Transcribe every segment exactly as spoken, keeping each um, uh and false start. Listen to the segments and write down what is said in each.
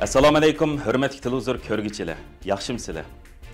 ئەسسالامۇئەلەيكۇم، ھۆرمەتلىك تېلېۋىزور كۆرگۈچىلەر، ياخشىمۇسىلەر؟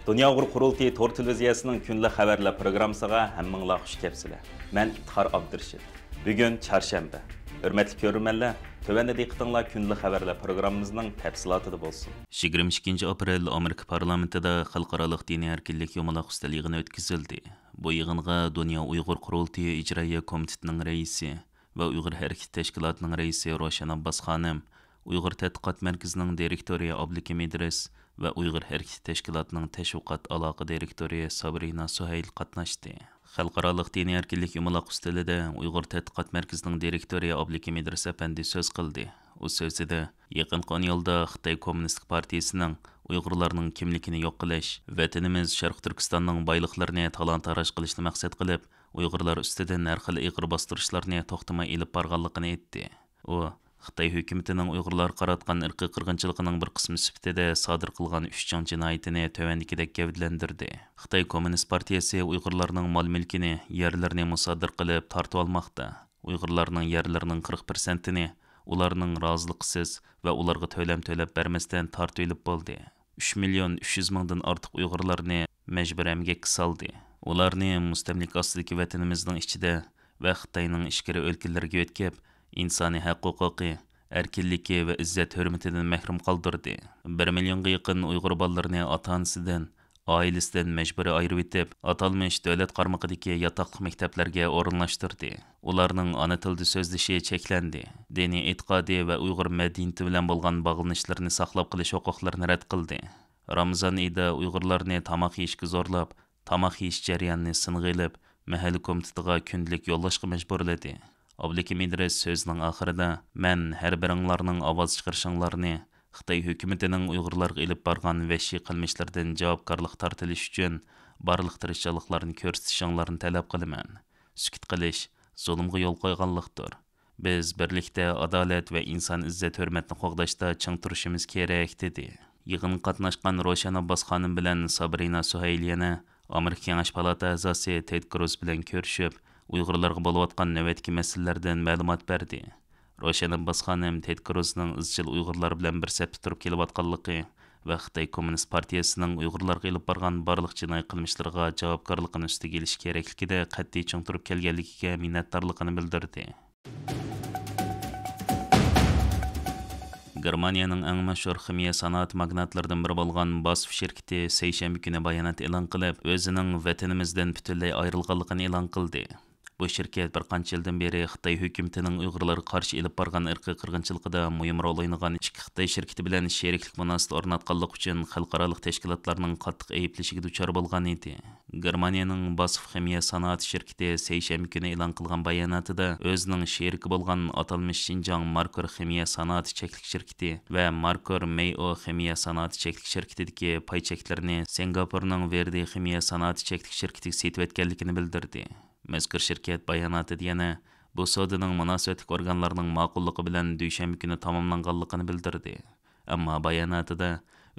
دۇنيا ئۇيغۇر قۇرۇلتىيى تور تېلېۋىزىيەسىنىڭ كۈندىلىك خەۋەرلەر پروگراممىسىغا ھەممىڭلار خۇش كەپسىلەر. مەن ئىپتىخار ئابدۇرېشىت. بۈگۈن چارشەنبە. ھۆرمەتلىك كۆرۈرمەنلەر، تۆۋەندە دىققىتىڭلار كۈندىلىك خەۋەرلەر پروگراممىمىزنىڭ تەپسىلاتىدا بولسۇن. يىگىرمە ئىككىنچى ئاپرېل ئامېرىكا پارلامېنتىدا خەلقئارالىق دىنىي ئەركىنلىك يۇمىلاق ئۈستەل يىغىنى ئۆتكۈزۈلدى. بۇ يىغىنغا دۇنيا ئۇيغۇر قۇرۇلتىيى ئىجرائىيە كومىتېتىنىڭ رەئىسى ۋە ئۇيغۇر ھەرىكىتى تەشكىلاتىنىڭ رەئىسى روشەن ئابباس خانىم، ئۇيغۇر تەتقىقات مەركىزىنىڭ دىرېكتورى ئابلىكىم ئىدرىس ۋە ئۇيغۇر ھەرىكىتى تەشكىلاتىنىڭ تەشۋىقات ئالاقە دىرېكتورى سابرىنا سۇھەيل قاتناشتى. خەلقئارالىق دىنىي ئەركىنلىك يۇمىلاق ئۈستىلىدە ئۇيغۇر تەتقىقات مەركىزىنىڭ دىرېكتورى ئابلىكىم ئىدرىس ئەپەندى سۆز قىلدى. ئۇ سۆزىدە، يېقىنقى ئون يىلدا خىتاي كوممۇنىستىك پارتىيىسىنىڭ ئۇيغۇرلارنىڭ كىملىكىنى يوق قىلىش، ۋەتىنىمىز شەرقىي تۈركىستاننىڭ بايلىقلىرىنى تالان-تاراج قىلىشنى مەقسەت قىلىپ، ئۇيغۇرلار ئۈستىدىن ھەر خىل ئېغىر باستۇرۇشلارنى توختىماي ئېلىپ بارغانلىقىنى ئېيتتى. ئۇ، خىتاي ھۆكۈمىتىنىڭ ئۇيغۇرلارغا قاراتقان ئىرقىي قىرغىنچىلىقىنىڭ بىر قىسمى سۈپىتىدە سادىر قىلغان ئۈچ چوڭ جىنايىتىنى تۆۋەندىكىدەك گەۋدىلەندۈردى. خىتاي كوممۇنىست پارتىيەسى ئۇيغۇرلارنىڭ مال-مۈلكىنى، يەرلىرىنى مۇسادىرە قىلىپ تارتىۋالماقتا. ئۇيغۇرلارنىڭ يەرلىرىنىڭ قىرىق پىرسەنتىنى ئۇلارنىڭ رازىلىقىسىز ۋە ئۇلارغا تۆلەم تۆلەپ بەرمەستىن تارتىۋېلىپ بولدى. ئۈچ مىليون ئۈچ يۈز مىڭدىن ئارتۇق ئۇيغۇرلارنى مەجبۇرىي ئەمگەككە سالدى. ئۇلارنى مۇستەملىكە ئاستىدىكى ۋەتىنىمىزنىڭ ئىچىدە ۋە خىتاينىڭ ئىچكىرى ئۆلكىلىرىگە يۆتكەپ، ئىنسانىي ھەق-ھوقۇقى، ئەركىنلىكى ۋە ئىززەت-ھۆرمىتىدىن مەھرۇم قالدۇردى. بىر مىليونغا يېقىن ئۇيغۇر بالىلىرىنى ئاتا-ئانىسىدىن، ئائىلىسىدىن مەجبۇرىي ئايرىۋېتىپ، ئاتالمىش دۆلەت قارمىقىدىكى ياتاقلىق مەكتەپلەرگە ئورۇنلاشتۇردى. ئۇلارنىڭ ئانا تىلدا سۆزلىشى چەكلەندى. دىنىي ئېتىقادى ۋە ئۇيغۇر مەدەنىيىتى بىلەن بولغان باغلىنىشلىرىنى ساقلاپ قېلىش ھوقۇقلىرىنى رەت قىلدى. رامىزان ئېيىدا ئۇيغۇرلارنى تاماق يېيىشكە زورلاپ، تاماق يېيىش جەريانىنى سىنغا ئېلىپ، مەھەللە كومىتېتىغا كۈندىلىك يوللاشقا مەجبۇرلىدى. ئابلىكىم ئىدرىس سۆزىنىڭ ئاخىرىدا، مەن ھەر بىرىڭلارنىڭ ئاۋاز چىقىرىشىڭلارنى، خىتاي ھۆكۈمىتىنىڭ ئۇيغۇرلارغا ئېلىپ بارغان ۋەھشىي قىلمىشلىرىدىن جاۋابكارلىققا تارتىلىش ئۈچۈن بارلىق تىرىشچانلىقلارنى كۆرسىتىشىڭلارنى تەلەپ قىلىمەن. سۈكۈت قىلىش زۇلۇمغا يول قويغانلىقتۇر. بىز بىرلىكتە ئادالەت ۋە ئىنسان ئىززەت-ھۆرمەتنى قوغداشتا چىڭ تۇرۇشىمىز كېرەك، دېدى. يىغىنغا قاتناشقان روشەن ئابباس خانىم بىلەن سابرىنا سۇھەيل يەنە ئامېرىكا كېڭەش پالاتا ئەزاسى تېد كروز بىلەن كۆرۈشۈپ، ئۇيغۇرلارغا بولۇۋاتقان نۆۋەتتىكى مەسىلىلەردىن مەلۇمات بەردى. روشەن ئابباس خانىم تېد كروزنىڭ ئىزچىل ئۇيغۇرلار بىلەن بىر سەپتە تۇرۇپ كېلىۋاتقانلىقى ۋە خىتاي كوممۇنىست پارتىيىسىنىڭ ئۇيغۇرلارغا ئېلىپ بارغان بارلىق جىنايى قىلمىشلىرىغا جاۋابكارلىقىنى ئۈستىگە ئېلىشى كېرەكلىكىدە قەتئىي چىڭ تۇرۇپ كەلگەنلىكىگە مىننەتدارلىقىنى بىلدۈردى. گېرمانىيەنىڭ ئەڭ مەشھۇر خىمىيە سانائەت ماگناتلىرىدىن بىرى بولغان باسف شىركىتى سەيشەنبە كۈنى بايانات ئېلان قىلىپ، ئۆزىنىڭ ۋەتىنىمىزدىن پۈتۈنلەي ئايرىلغانلىقىنى ئېلان قىلدى. بۇ شىركەت بىر قانچە يىلدىن بېرى خىتاي ھۆكۈمىتىنىڭ ئۇيغۇرلارغا قارشى ئېلىپ بارغان ئىرقىي قىرغىنچىلىقىدا مۇھىم رول ئوينىغان ئىككى خىتاي شىركىتى بىلەن شېرىكلىك مۇناسىۋىتى ئورناتقانلىقى ئۈچۈن خەلقئارالىق تەشكىلاتلارنىڭ قاتتىق ئەيىبلىشىگە دۇچار بولغان ئىدى. گېرمانىيەنىڭ باسف خىمىيە سانائەت شىركىتى سەيشەنبە كۈنى ئېلان قىلغان باياناتىدا ئۆزىنىڭ شېرىكى بولغان ئاتالمىش شىنجاڭ ماركور خىمىيە سانائەت چەكلىك شىركىتى ۋە ماركور مېيئو خىمىيە سانائەت چەكلىك شىركىتىدىكى پاي چەكلىرىنى سىنگاپورنىڭ ۋېردى خىمىيە سانائەت چەكلىك شىركىتىگە سېتىۋەتكەنلىكىنى بىلدۈردى. مەزكۇر شىركەت باياناتىدا يەنە بۇ سودىنىڭ مۇناسىۋەتلىك ئورگانلارنىڭ ماقۇللۇقى بىلەن دۈشەنبە كۈنى تاماملانغانلىقىنى بىلدۈردى. ئەمما باياناتىدا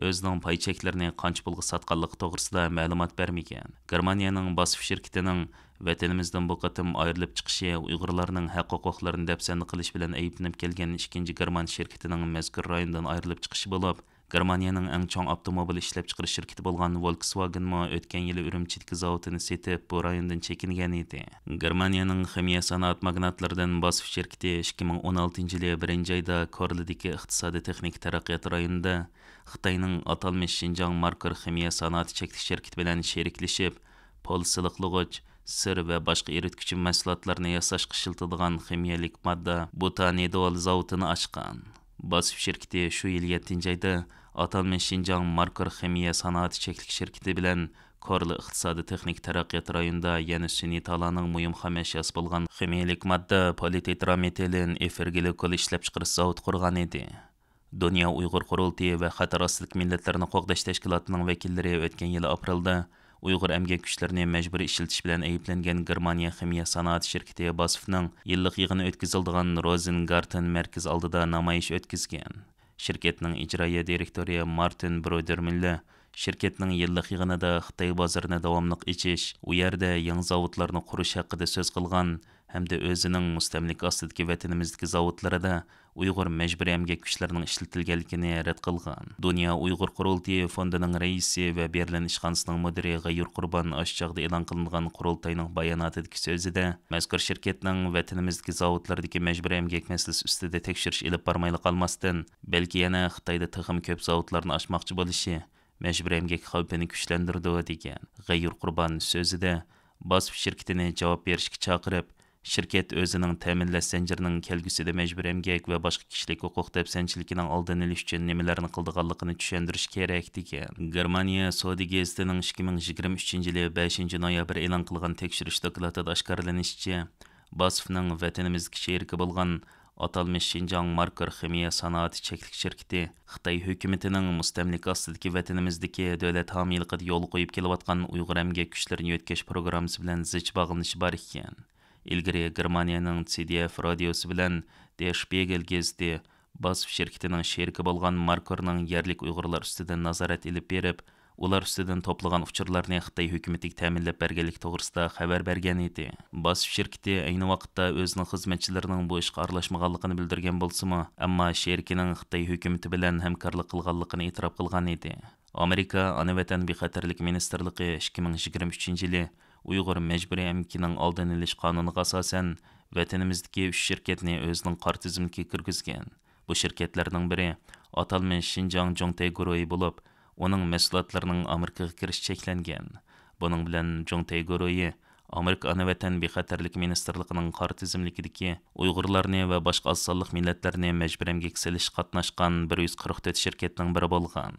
ئۆزىنىڭ پاي چەكلىرىنى قانچە پۇلغا ساتقانلىقى توغرىسىدا مەلۇمات بەرمىگەن. گېرمانىيەنىڭ باسف شىركىتىنىڭ ۋەتىنىمىزدىن بۇ قېتىم ئايرىلىپ چىقىشى ئۇيغۇرلارنىڭ ھەق-ھوقۇقلىرىنى دەپسەندە قىلىش بىلەن ئەيىبلىنىپ كەلگەن ئىككىنچى گېرمان شىركىتىنىڭ مەزكۇر رايوندىن ئايرىلىپ چىقىشى بولۇپ، گېرمانىيەنىڭ ئەڭ چوڭ ئاپتوموبىل ئىشلەپچىقىرىش شىركىتى بولغان ۋولكسۋاگېنمۇ ئۆتكەن يىلى ئۈرۈمچىدىكى زاۋۇتىنى سېتىپ، بۇ رايوندىن چېكىنگەن ئىدى. گېرمانىيەنىڭ خىمىيە سانائەت ماگناتلىرىدىن باسف شىركىتى ئىككى مىڭ ئون ئالتىنچى يىلى بىرىنچى ئايدا كورلىدىكى ئىقتىسادىي تېخنىكا تەرەققىيات رايونىدا خىتاينىڭ ئاتالمىش شىنجاڭ ماركور خىمىيە سانائەت چەكلىك شىركىتى بىلەن شېرىكلىشىپ، پول سىلىقلىغۇچ، سىر ۋە باشقا ئېرىتكۈچى مەھسۇلاتلارنى ياساشقا ئىشلىتىدىغان خىمىيەلىك ماددا بۇتانىدول زاۋۇتىنى ئاچقان. باسف شىركىتى شۇ يىل يەتتىنچى ئايدا ئاتالمىش شىنجاڭ ماركور خىمىيە سانائەت چەكلىك شىركىتى بىلەن كورلا ئىقتىسادىي تېخنىكا تەرەققىيات رايونىدا يەنە سۈنئىي تالانىڭ مۇھىم خام ئەشياسى بولغان خىمىيەلىك ماددا پولىتېترامېتىلېن ئېفىر گلىكول ئىشلەپچىقىرىش زاۋۇتى قۇرغان ئىدى. دۇنيا ئۇيغۇر قۇرۇلتىيى ۋە خەتەر ئاستىدىكى مىللەتلەرنى قوغداش تەشكىلاتىنىڭ ۋەكىللىرى ئۆتكەن يىلى ئاپرېلدا ئۇيغۇر ئەمگەك كۈچلىرىنى مەجبۇرىي ئىشلىتىش بىلەن ئەيىبلەنگەن گېرمانىيە خىمىيە سانائەت شىركىتى باسفنىڭ يىللىق يىغىنى ئۆتكۈزۈلىدىغان روزېنگارتېن مەركىزى ئالدىدا نامايىش ئۆتكۈزگەن. شىركەتنىڭ ئىجرائىيە دىرېكتورى مارتىن برودېرمىللېر شىركەتنىڭ يىللىق يىغىنىدا خىتاي بازىرىنى داۋاملىق ئېچىش، ئۇ يەردە يېڭى زاۋۇتلارنى قۇرۇش ھەققىدە سۆز قىلغان ھەمدە ئۆزىنىڭ مۇستەملىكە ئاستىدىكى ۋەتىنىمىزدىكى زاۋۇتلىرىدا ئۇيغۇر مەجبۇرىي ئەمگەك كۈچلىرىنىڭ ئىشلىتىلگەنلىكىنى رەت قىلغان. دۇنيا ئۇيغۇر قۇرۇلتىيى فوندىنىڭ رەئىسى ۋە بېرلىن ئىشخانىسىنىڭ مۇدىرى غەييۇر قۇربان ئاشۇ چاغدا ئېلان قىلىنغان قۇرۇلتاينىڭ باياناتىدىكى سۆزىدە، مەزكۇر شىركەتنىڭ ۋەتىنىمىزدىكى زاۋۇتلىرىدىكى مەجبۇرىي ئەمگەك مەسىلىسى ئۈستىدە تەكشۈرۈش ئېلىپ بارمايلا قالماستىن، بەلكى يەنە خىتايدا تېخىمۇ كۆپ زاۋۇتلارنى ئاچماقچى بولۇشى، مەجبۇرىي ئەمگەك خەۋپىنى كۈچلەندۈرىدۇ، دېگەن. غەييۇر قۇربان سۆزىدە، باسف شىركىتىنى جاۋاب بېرىشكە چاقىرىپ، شىركەت ئۆزىنىڭ تەمىنلەش زەنجىرىنىڭ كەلگۈسىدە مەجبۇرىي ئەمگەك ۋە باشقا كىشىلىك ھوقۇق دەپسەندىچىلىكىنىڭ ئالدىنى ئېلىش ئۈچۈن نېمىلەرنى قىلىدىغانلىقىنى چۈشەندۈرۈشى كېرەك، دېگەن. گېرمانىيە سودا گېزىتىنىڭ ئىككى مىڭ يىگىرمە ئۈچىنچى يىلى بەشىنچى نويابىر ئېلان قىلغان تەكشۈرۈش دوكلاتىدا ئاشكارىلىنىشىچە، باسفنىڭ ۋەتىنىمىزدىكى شېرىكى بولغان ئاتالمىش شىنجاڭ ماركىر خىمىيە سانائەت چەكلىك شىركىتى خىتاي ھۆكۈمىتىنىڭ مۇستەملىكە ئاستىدىكى ۋەتىنىمىزدىكى دۆلەت ھامىيلىقىدا يولغا قويۇپ كېلىۋاتقان ئۇيغۇر ئەمگەك كۈچلىرىنى يۆتكەش پروگراممىسى بىلەن زىچ باغلىنىشى بار ئىكەن. ئىلگىرى گېرمانىيەنىڭ سى دى ئېف رادىيوسى بىلەن دېر شپىگېل گېزىتى باسف شىركىتىنىڭ شېرىكى بولغان ماركورنىڭ يەرلىك ئۇيغۇرلار ئۈستىدىن نازارەت ئېلىپ بېرىپ، ئۇلار ئۈستىدىن توپلىغان ئۇچۇرلارنى خىتاي ھۆكۈمىتىگە تەمىنلەپ بەرگەنلىكى توغرىسىدا خەۋەر بەرگەن ئىدى. باسف شىركىتى ئەينى ۋاقىتتا ئۆزىنىڭ خىزمەتچىلىرىنىڭ بۇ ئىشقا ئارىلاشمىغانلىقىنى بىلدۈرگەن بولسىمۇ، ئەمما شېرىكىنىڭ خىتاي ھۆكۈمىتى بىلەن ھەمكارلىق قىلغانلىقىنى ئېتىراپ قىلغان ئىدى. ئامېرىكا ئانا ۋەتەن بىخەتەرلىكى مىنىستىرلىقى ئىككى مىڭ يىگىرمە ئۈچىنچى يىلى ئۇيغۇر مەجبۇرىي ئەمگىكىنىڭ ئالدىنى ئېلىش قانۇنىغا ئاساسەن، ۋەتىنىمىزدىكى ئۈچ شىركەتنى ئۆزىنىڭ قارا تىزىملىكىگە كىرگۈزگەن. بۇ شىركەتلەرنىڭ بىرى ئاتالمىش شىنجاڭ جۇڭتەي گۇرۇھى بولۇپ، ئۇنىڭ مەھسۇلاتلىرىنىڭ ئامېرىكىغا كىرىشى چەكلەنگەن. بۇنىڭ بىلەن جۇڭتەي گۇرۇھى ئامېرىكا ئانا ۋەتەن بىخەتەرلىكى مىنىستىرلىقىنىڭ قارا تىزىملىكىدىكى ئۇيغۇرلارنى ۋە باشقا ئاز سانلىق مىللەتلەرنى مەجبۇرىي ئەمگەككە سېلىشقا قاتناشقان بىر يۈز قىرىق تۆت شىركەتنىڭ بىرى بولغان.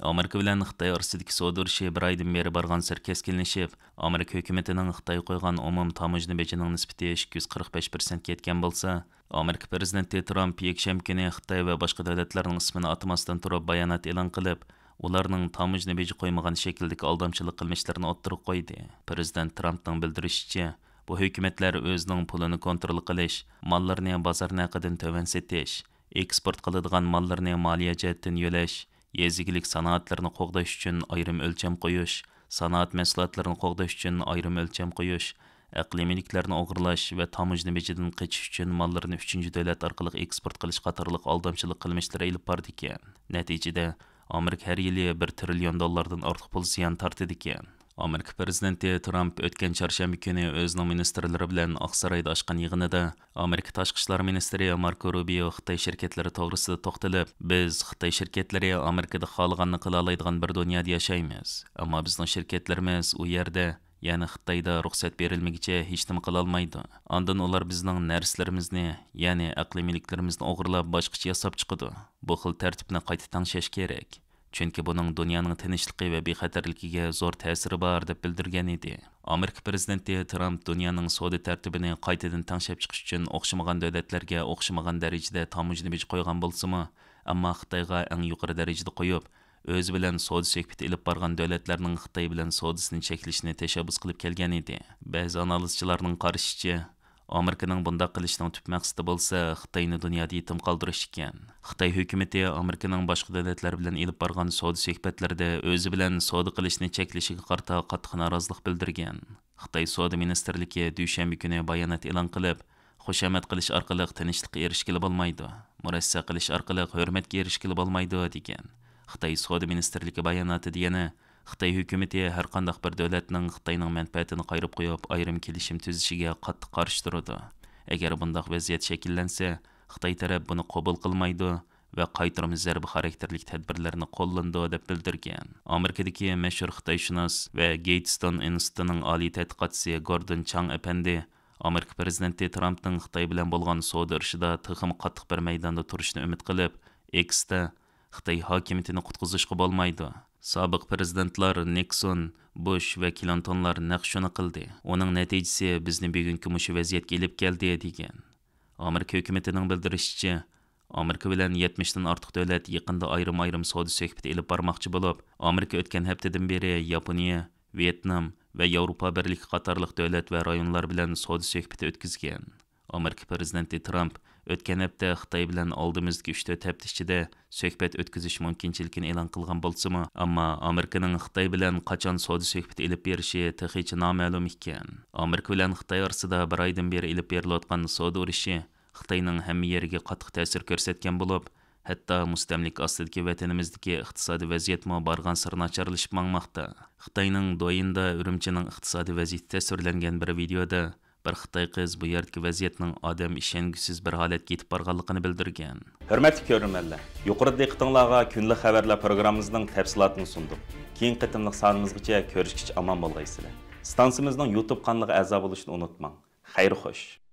ئامېرىكا بىلەن خىتاي ئارىسىدىكى سودا ئۇرۇشى بىر ئايدىن بېرى بارغانسېرى كەسكىنلىشىپ، ئامېرىكا ھۆكۈمىتىنىڭ خىتايغا قويغان ئومۇمىي تاموژنا بېجىنىڭ نىسبىتى ئىككى يۈز قىرىق بەش پىرسەنتكە يەتكەن بولسا، ئامېرىكا پىرېزىدېنتى ترامپ يەكشەنبە كۈنى خىتاي ۋە باشقا دۆلەتلەرنىڭ ئىسمىنى ئاتىماستىن تۇرۇپ بايانات ئېلان قىلىپ، ئۇلارنىڭ تاموژنا بېجى قويمىغان شەكىلدىكى ئالدامچىلىق قىلمىشلىرىنى ئوتتۇرىغا قويدى. پىرېزىدېنت ترامپنىڭ بىلدۈرۈشىچە، بۇ ھۆكۈمەتلەر ئۆزىنىڭ پۇلىنى كونترول قىلىش، ماللىرىنى بازار نەقىدىدىن تۆۋەن سېتىش، ئېكسپورت قىلىدىغان ماللىرىنى مالىيە جەھەتتىن يۆلەش، يېزا ئىگىلىك سانائەتلىرىنى قوغداش ئۈچۈن ئايرىم ئۆلچەم قويۇش، سانائەت مەھسۇلاتلىرىنى قوغداش ئۈچۈن ئايرىم ئۆلچەم قويۇش، ئەقلىي مۈلۈكلەرنى ئوغرىلاش ۋە تاموژنا بېجىدىن قېچىش ئۈچۈن ماللىرىنى ئۈچىنچى دۆلەت ئارقىلىق ئېكسپورت قىلىش قاتارلىق ئالدامچىلىق قىلمىشلىرى ئېلىپ بارىدىكەن. نەتىجىدە، ئامېرىكا ھەر يىلى بىر تىرىليون دوللاردىن ئارتۇق پۇل زىيان تارتىدىكەن. ئامېرىكا پىرېزىدېنتى ترامپ ئۆتكەن چارشەنبە كۈنى ئۆزىنىڭ مىنىستىرلىرى بىلەن ئاقسارايدا ئاچقان يىغىنىدا ئامېرىكا تاشقى ئىشلار مىنىستىرى ماركو روبىيو خىتاي شىركەتلىرى توغرىسىدا توختىلىپ، بىز خىتاي شىركەتلىرى ئامېرىكىدا خالىغاننى قىلالايدىغان بىر دۇنيادا ياشايمىز. ئەمما بىزنىڭ شىركەتلىرىمىز ئۇ يەردە، يەنى خىتايدا رۇخسەت بېرىلمىگىچە ھېچنېمە قىلالمايدۇ. ئاندىن ئۇلار بىزنىڭ نەرسىلىرىمىزنى، يەنى ئەقلىي مۈلۈكلىرىمىزنى ئوغرىلاپ باشقىچە ياساپ چىقىدۇ. بۇ خىل تەرتىپنى قايتا تەڭشەش كېرەك. چۈنكى بۇنىڭ دۇنيانىڭ تىنچلىقى ۋە بىخەتەرلىكىگە زور تەسىرى بار، دەپ بىلدۈرگەن ئىدى. ئامېرىكا پىرېزىدېنتى ترامپ دۇنيانىڭ سودا تەرتىپىنى قايتىدىن تەڭشەپ چىقىش ئۈچۈن ئوخشىمىغان دۆلەتلەرگە ئوخشىمىغان دەرىجىدە تاموژنا بېجى قويغان بولسىمۇ، ئەمما خىتايغا ئەڭ يۇقىرى دەرىجىدە قويۇپ، ئۆزى بىلەن سودا سۆھبىتى ئېلىپ بارغان دۆلەتلەرنىڭ خىتاي بىلەن سودىسىنى چەكلىشىنى تەشەببۇس قىلىپ كەلگەن ئىدى. بەزى ئانالىزچىلارنىڭ قارىشىچە، ئامېرىكىنىڭ بۇنداق قىلىشىنىڭ تۈپ مەقسىتى بولسا خىتاينى دۇنيادا يېتىم قالدۇرۇش ئىكەن. خىتاي ھۆكۈمىتى ئامېرىكىنىڭ باشقا دۆلەتلەر بىلەن ئېلىپ بارغان سودا سۆھبەتلىرىدە ئۆزى بىلەن سودا قىلىشنى چەكلىشىگە قارىتا قاتتىق نارازىلىق بىلدۈرگەن. خىتاي سودا مىنىستىرلىكى دۈشەنبە كۈنى بايانات ئېلان قىلىپ، خۇشامەت قىلىش ئارقىلىق تىنچلىققا ئېرىشكىلى بولمايدۇ، مۇرەسسە قىلىش ئارقىلىق ھۆرمەتكە ئېرىشكىلى بولمايدۇ، دېگەن. خىتاي سودا مىنىستىرلىكى باياناتىدا يەنە، خىتاي ھۆكۈمىتى ھەرقانداق بىر دۆلەتنىڭ خىتاينىڭ مەنپەئەتىنى قايرىپ قويۇپ، ئايرىم كېلىشىم تۈزۈشىگە قاتتىق قارشى تۇرىدۇ. ئەگەر بۇنداق ۋەزىيەت شەكىللەنسە، خىتاي تەرەپ بۇنى قوبۇل قىلمايدۇ ۋە قايتۇرما زەربە خاراكتېرلىك تەدبىرلەرنى قوللىنىدۇ، دەپ بىلدۈرگەن. ئامېرىكىدىكى مەشھۇر خىتايشۇناس ۋە گېيتستون ئىنستىتۇتىنىڭ ئالىي تەتقىقاتچىسى گوردون چاڭ ئەپەندى ئامېرىكا پىرېزىدېنتى ترامپنىڭ خىتاي بىلەن بولغان سودا ئۇرۇشىدا تېخىمۇ قاتتىق بىر مەيداندا تۇرۇشىنى ئۈمىد قىلىپ، ئېكستا، خىتاي ھاكىمىيىتىنى قۇتقۇزۇشقا بولمايدۇ. سابىق پىرېزىدېنتلار نىكسون، بۇش ۋە كلىنتونلار نەق شۇنى قىلدى. ئۇنىڭ نەتىجىسى بىزنى بۈگۈنكى مۇشۇ ۋەزىيەتكە ئېلىپ كەلدى، دېگەن. ئامېرىكا ھۆكۈمىتىنىڭ بىلدۈرۈشىچە، ئامېرىكا بىلەن يەتمىشتىن ئارتۇق دۆلەت يېقىندا ئايرىم-ئايرىم سودا سۆھبىتى ئېلىپ بارماقچى بولۇپ، ئامېرىكا ئۆتكەن ھەپتىدىن بېرى ياپونىيە، ۋيېتنام ۋە ياۋروپا بىرلىكى قاتارلىق دۆلەت ۋە رايونلار بىلەن سودا سۆھبىتى ئۆتكۈزگەن. ئامېرىكا پىرېزىدېنتى ترامپ ئۆتكەن ھەپتە خىتاي بىلەن ئالدىمىزدىكى ئۈچ تۆت ھەپتە ئىچىدە سۆھبەت ئۆتكۈزۈش مۇمكىنچىلىكىنى ئېلان قىلغان بولسىمۇ، ئەمما ئامېرىكىنىڭ خىتاي بىلەن قاچان سودا سۆھبىتى ئېلىپ بېرىشى تېخىچە نامەلۇم ئىكەن. ئامېرىكا بىلەن خىتاي ئارىسىدا بىر ئايدىن بېرى ئېلىپ بېرىلىۋاتقان سودا ئۇرۇشى خىتاينىڭ ھەممە يېرىگە قاتتىق تەسىر كۆرسەتكەن بولۇپ، ھەتتا مۇستەملىكە ئاستىدىكى ۋەتىنىمىزدىكى ئىقتىسادىي ۋەزىيەتمۇ بارغانسېرى ناچارلىشىپ ماڭماقتا. خىتاينىڭ دويىندا ئۈرۈمچىنىڭ ئىقتىسادىي ۋەزىيىتى تەسۋىرلەنگەن بىر ۋىدېيودا بىر خىتاي قىز بۇ يەردىكى ۋەزىيەتنىڭ ئادەم ئىشەنگۈسىز بىر ھالەتكە يېتىپ بارغانلىقىنى بىلدۈرگەن. ھۆرمەتلىك كۆرۈرمەنلەر، يۇقىرىدا دىققىتىڭلارغا كۈندىلىك خەۋەرلەر پروگراممىمىزنىڭ تەپسىلاتىنى سۇندۇق. كېيىنكى قېتىملىق سانىمىزغىچە كۆرۈشكىچە ئامان بولغايسىلەر. ئىستانسىمىزنىڭ يۇتۇب قانىلىغا ئەزا بولۇشنى ئۇنتۇماڭ. خەير خوش.